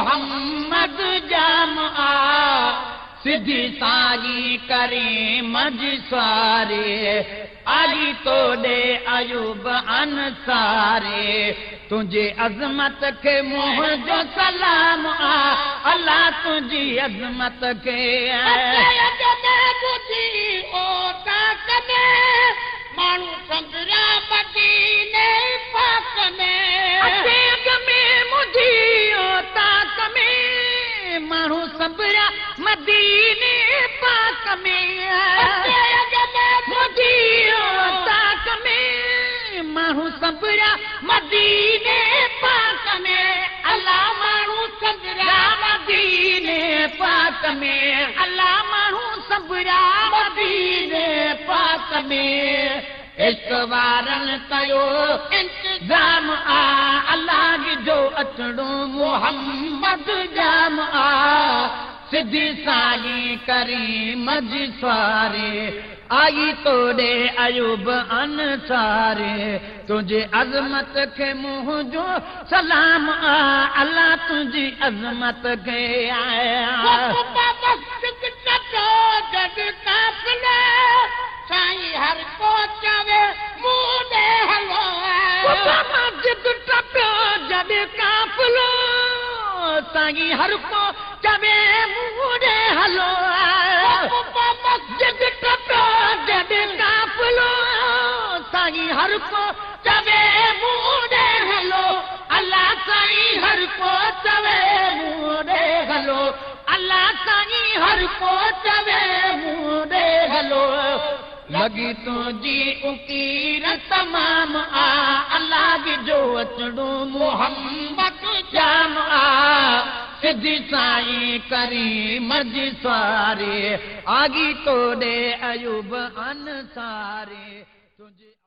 मोहम्मद जाम आ सिधी साईं करीम जी सवारी आई तो ॾे अयूब अंसारी तुंहिंजी अज़मत खे मुंहिंजो सलाम आ अल्लाह तुंहिंजी अज़मत खे माण्हू संभरा मदीने पाक में अॻ में मुंहिंजी औताक में माण्हू संभरा मदीने पाक में मुंहिंजी औताक में माण्हू संभरा मदीने पाक में अल्लाह माण्हू संभरा मदीने पाक में अल्लाह माण्हू संभरा मदीने पाक में इश्क वारनि कयो इंतज़ाम आ अल्लाह जो अचणो मोहम्मद जाम आ सिधी साईं करीम जी सवारी आई तो ॾे अयूब अंसारी तुंहिंजी अज़मत खे मुंहिंजो सलाम आ अल्लाह तुंहिंजी अज़मत खे साईं हर को चवे मुंह ॾे हलो मस्जिद टपियो जॾहिं काफ़िलो साईं हर को चवे मुंह ॾे हलो मस्जिद टपियो जॾहिं काफ़िलो साईं हर को चवे मुंह ॾे हलो अल्लाह साईं हर को चवे मुंह ॾे हलो अल्लाह साईं हर को चवे मुंह ॾे हलो लॻी तुंहिंजी उकीर तमाम आ अल्लाह जो अचणो मोहम्मद जाम आ सिधी साईं करीम जी सवारी आगी तो ॾे अयूब अंसारी।